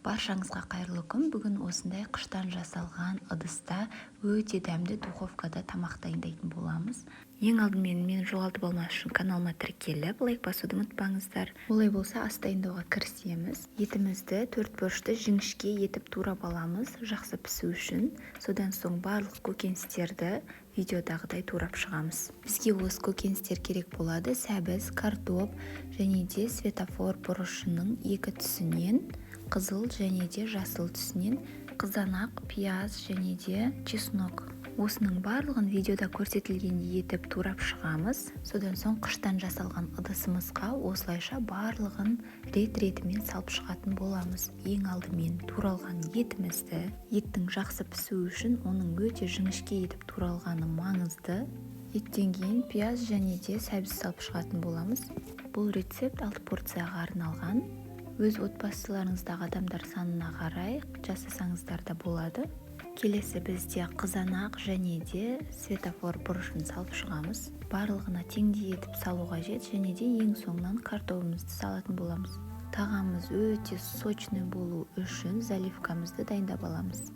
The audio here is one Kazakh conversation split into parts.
Баршаңызға қайырлы күн. Бүгін осындай қыштан жасалған ыдыста өте дәмді духовкада тамақ дайындайтын боламыз. Ең алдымен мені жоғалтып алмас үшін каналыма тіркеліп, лайк басуды ұмытпаңыздар. Олай болса, ас дайындауға кірісеміз. Етімізді төрт бұрышты жіңішке етіп турап аламыз, жақсы пісу үшін. Содан соң барлық көкөністерді видеодағыдай турап шығамыз. Бізге осы көкөністер керек болады: сәбіз, картоп және де светофор бұрышының екі түсінен, қызыл және де жасыл түсінен, қызанақ, пияз және де чеснок. Осының барлығын видеода көрсетілгендей етіп турап шығамыз. Содан соң қыштан жасалған ыдысымызға осылайша барлығын рет-ретімен салып шығатын боламыз. Ең алдымен туралған етімізді. Еттің жақсы пісуі үшін оның өте жіңішке етіп туралғаны маңызды. Еттен кейін пияз және де сәбіз салып шығатын боламыз. Бұл рецепт 6 порцияға арналған. Өз отбасыларыңыздағы адамдар санына қарай жасасаңыздар да болады. Келесі бізде қызанақ және де светофор бұрышын салып шығамыз. Барлығына теңдей етіп салу қажет және де ең соңынан картобымызды салатын боламыз. Тағамымыз өте сочный болу үшін заливкамызды дайындап аламыз.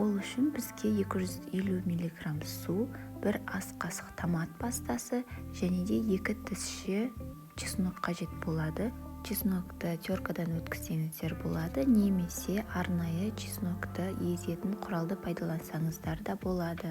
Ол үшін бізге 250 миллиграмм су, 1 ас қасық томат пастасы және де 2 тісше чеснок қажет болады. Чеснокты теркадан өткізсеңіздер болады, немесе арнайы чеснокты езетін құралды пайдалансаңыздар да болады.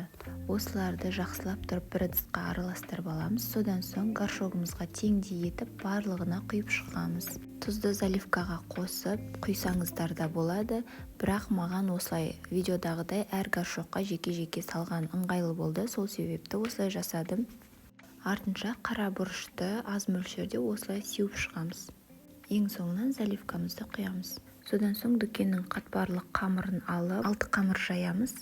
Осыларды жақсылап тұрып бір ыдысқа араластырып аламыз. Содан соң горшогымызға теңдей етіп барлығына құйып шығамыз. Тұзды заливкаға қосып құйсаңыздар да болады, бірақ маған осылай видеодағыдай әр горшокқа жеке-жеке салған ыңғайлы болды, сол себепті осылай жасадым. Артынша қара бұрышты аз мөлшерде осылай сеуіп шығамыз. Ең соңынан заливкамызды құямыз. Содан соң дүкеннің қатпарлы қамырын алып, 6 қамыр жаямыз.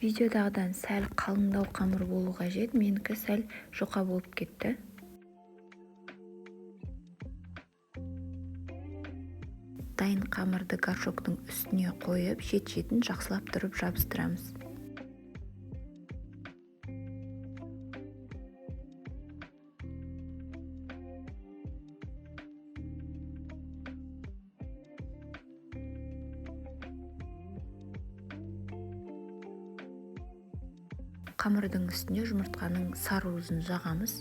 Видеодағыдан сәл қалыңдау қамыр болу қажет, менікі сәл жұқа болып кетті. Дайын қамырды горшоктың үстіне қойып, шет-шетін жақсылап тұрып жабыстырамыз. Қамырдың үстіне жұмыртқаның сары уызын жағамыз.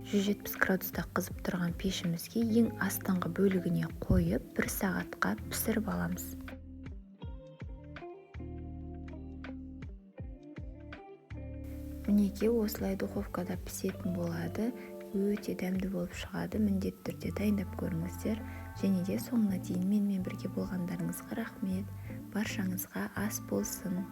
170 градуста қызып тұрған пешімізге ең астыңғы бөлігіне қойып, 1 сағатқа пісіріп аламыз. Мінекей осылай духовкада пісетін болады. Өте дәмді болып шығады, міндетті түрде дайындап көріңіздер. Және де соңына дейін менімен бірге болғандарыңызға рахмет. Баршаңызға ас болсын.